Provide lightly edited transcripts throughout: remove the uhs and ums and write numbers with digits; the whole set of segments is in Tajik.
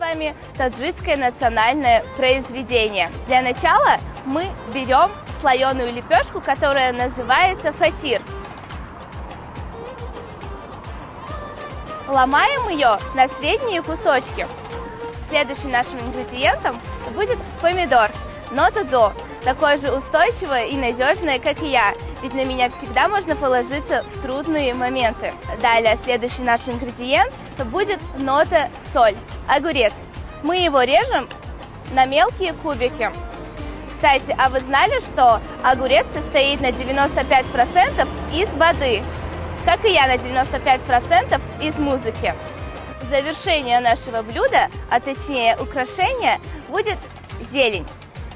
Вами таджикское национальное произведение. Для начала мы берем слоеную лепешку, которая называется фатир. Ломаем ее на средние кусочки. Следующим нашим ингредиентом будет помидор. Нота до. Такое же устойчивое и надежное, как и я, ведь на меня всегда можно положиться в трудные моменты. Далее, следующий наш ингредиент будет нота соль, огурец. Мы его режем на мелкие кубики. Кстати, а вы знали, что огурец состоит на 95% из воды, как и я на 95% из музыки? Завершение нашего блюда, а точнее украшение, будет зелень.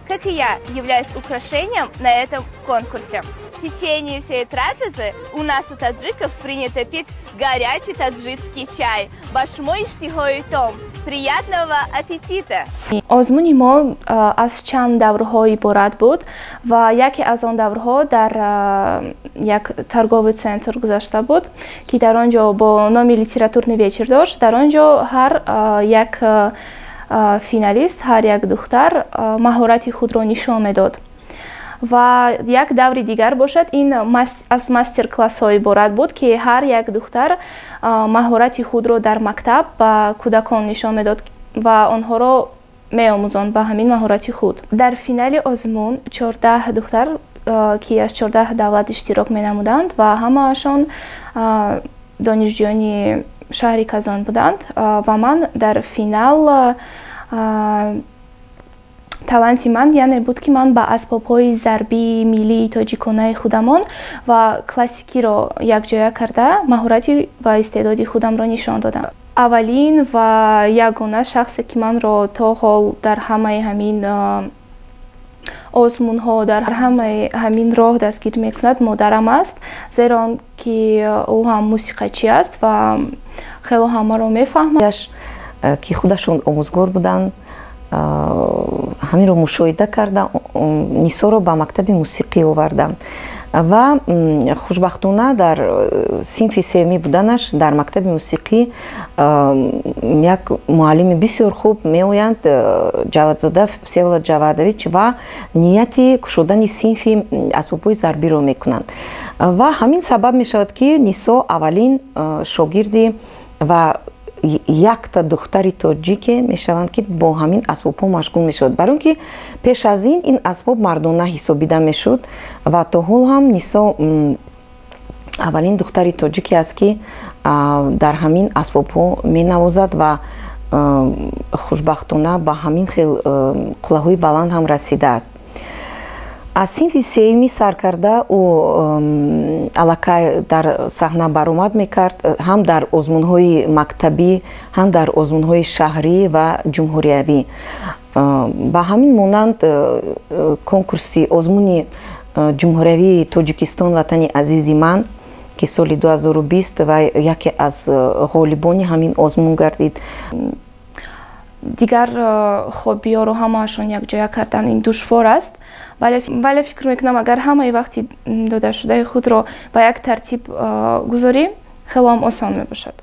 Как и я, являюсь украшением на этом конкурсе. В течение всей трапезы у нас, у таджиков, принято пить горячий таджикский чай. Ба шумо иштиҳои том. Приятного аппетита! Озмуни мо аз чанд даврҳо иборат буд ва яке аз он даврҳо дар як торговый центр гузашта буд, ки дар он ҷо бо номи «Литературный вечер» дошт. Дар он ҷо ҳар як финалист, ҳар як духтар маҳорати худро нишон медод. Ва як даври дигар бошад, ин аз мастер-классҳо иборат буд, ки ҳар як духтар маҳорати худро дар мактаб ба кӯдакон нишон медод ва онҳоро меомӯзонд ба ҳамин маҳорати худ. Дар финали озмун 14 духтар, ки аз 14 давлат иштирок менамуданд ва ҳамаашон донишҷӯёни шаҳри Казон буданд, ва ман дар финал, таланти ман яъне буд, ки ман ба асбобҳои зарбии миллии тоҷиконаи худамон ва классикиро якҷоя карда, маҳорати ва истеъдоди худамро нишон додам. Аввалин ва ягона шахсе, ки манро то ҳол дар ҳамаи ҳамин озмунҳо, дар ҳамаи ҳамин роҳ дастгир мекунад, модарам аст, зеро он ки ӯ ҳам мусиқачӣ аст ва хело ҳамаро мефаҳмад. Ки худашон омӯзгор буданд, ҳаминро мушоҳида карда, Нисоро ба мактаби мусиқӣ овардам ва хушбахтона дар синфи сеюмӣ буданаш дар мактаби мусиқӣ як муаллими бисёр хуб меоянд, Ҷавадзода Всеволод Ҷавадович, ва нияти кушодани синфи асбобҳои зарбиро мекунанд. Ва ҳамин сабаб мешавад, ки Нисо аввалин шогирди ва якта духтари тоҷике мешаванд, ки бо ҳамин асбобҳо машғул мешавад, барои он ки пеш аз ин ин асбоб мардона ҳисобида мешуд. Ва то ҳол ҳам Нисо аввалин духтари тоҷике аст, ки дар ҳамин асбобҳо менавозад ва хушбахтона ба ҳамин хел қуллаҳои баланд ҳам расидааст. Аз синфи сеюмӣ сар карда ӯ аллакай дар саҳна баромад мекард, ҳам дар озмунҳои мактабӣ, ҳам дар озмунҳои шаҳрӣ ва ҷумҳуриявӣ. Ба ҳамин монанд конкурси озмуни ҷумҳуриявии «Тоҷикистон, ватани азизи ман», ки соли 2020 ва яке аз ғолибони ҳамин озмун гардид. Дигар хоббиёро ҳамаашон якҷоя кардан ин душвор аст, вале фикр мекунам, агар ҳамаи вақти додашудаи худро ба як тартиб гузорӣ, хело ҳам осон мебошад.